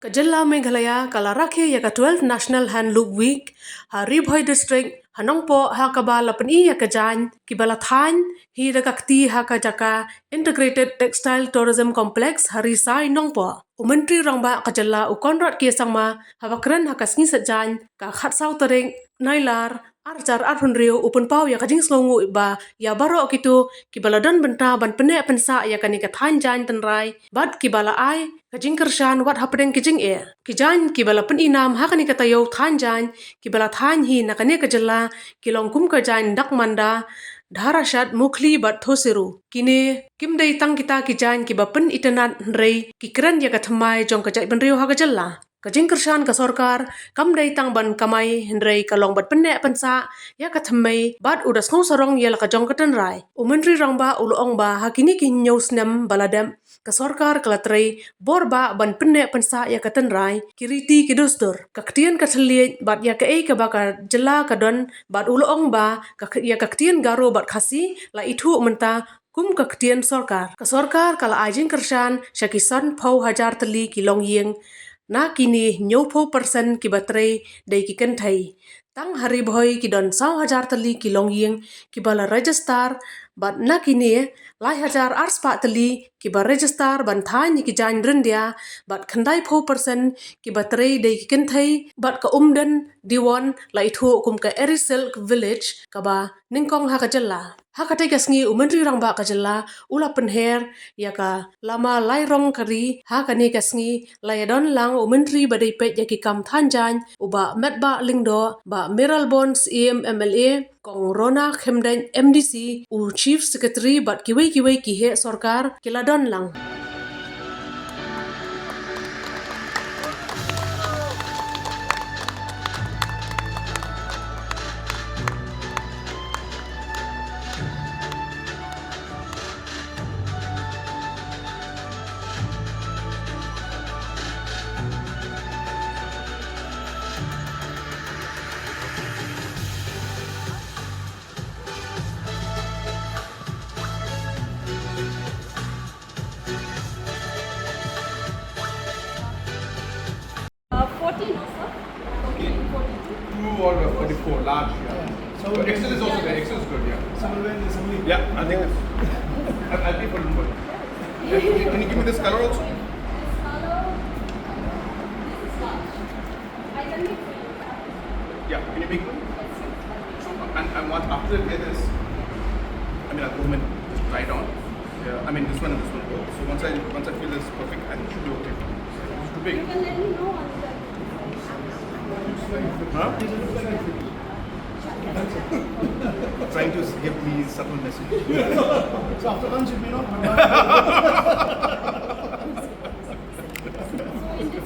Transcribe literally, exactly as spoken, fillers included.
Ka jylla Meghalaya ka la rakhe ïa ka twelfth National Handloom Week ha Ri Bhoi District, ha Nongpoh, ha kaba la pyni ïa ka jaiñ kiba la thaiñ hi da ka kti ha ka jaka Integrated Textile Tourism Complex ha Risai, Nongpoh. U Myntri Rangbah ka jylla, u Conrad K Sangma, haba kren ha ka sngi Saitjaiñ, ka khatsaw tarik Nailar, ar hajar arphew hynriew, u pynpaw ïa ka jingsngewnguh ba ïa baroh kito kiba la don bynta ban pynneh pynsah ïa kane ka thaiñ jaiñ tynrai bad kiba la ai ka jingkyrshan wat hapdeng ki jingeh. Ki jaiñ kiba la pynïnam ha kane ka taïew thaiñ jaiñ kiba la thaiñ hi na kane ka jylla ki long kum ka jaiñ Dakmanda, Dharashad, Mukhli bad Thosero. Kine kim dei tang kita ki jaiñ kiba pynitynnad, hynrei ki kren ïa ka thymmai jong ka jaitbynriew ha ka jylla. Ka jingkyrshan ka sorkar kam dei tang ban kamai, hynrei ka long ban pynneh pynsah ïa ka thymmai bad u da sngewsarong ïa la ka jong ka tynrai. U Myntri Rangbah u la ong ba ha kine ki hynñiew snem ba la dep, ka sorkar ka la trei bor bha ban pynneh pynsah ïa ka tynrai, ki riti ki dustur, ka ktien ka thylliej bad ïa kaei kaba ka jylla ka don, bad u la ong ba ka, ïa ka ktien Garo bad Khasi la ithuh mynta kum ka ktien sorkar. Ka sorkar ka la ai jingkyrshan sha ki sanphew hajar tylli ki longïing. Na kine, hynñiewphew percent kiba trei dei ki kynthei. Tang ha Ri Bhoi ki don saw hajar tylli ki longïing kiba la register, bad na kine, lai hajar arspah tylli kiba register ban thaiñ ïa ki jaiñ ryndia, bad khyndaiphew percent kiba trei dei ki kynthei, bad ka Umden Diwon la ithuh kum ka Eri Silk Village kaba nyngkong ha ka jylla. Ha katei ka sngi, u Myntri Rangbah ka jylla u la pynher ïa ka lama lairong ka ri. Ha kane ka sngi la ïadon lang u Myntri ba dei peit ïa ki kam thaiñ jaiñ, u Bah Metbah Lyngdoh, Bah Mayralborn Syiem M L A, Kong Rona Khymdeit M D C, u Chief Secretary bad kiwei kiwei ki heh sorkar ki la don lang. Uh, forty, no, sir? Forty, forty-two. Two or forty-four, large, yeah. So X L is also there. X L is good, yeah. So we'll win this only. Yeah, I think it's, I, I'll pay for it. Yeah. Can you give me this color also? This color, this is large. I can make for you. Yeah, can you make one? So, and, and once after I wear this, I mean, I'll go home and just try it on. Yeah, I mean, this one and this one both. So once I, once I feel it's perfect, I think it should be okay. It's too big. You can let me know on the Huh? Trying to give me subtle message. So after lunch, you may not, but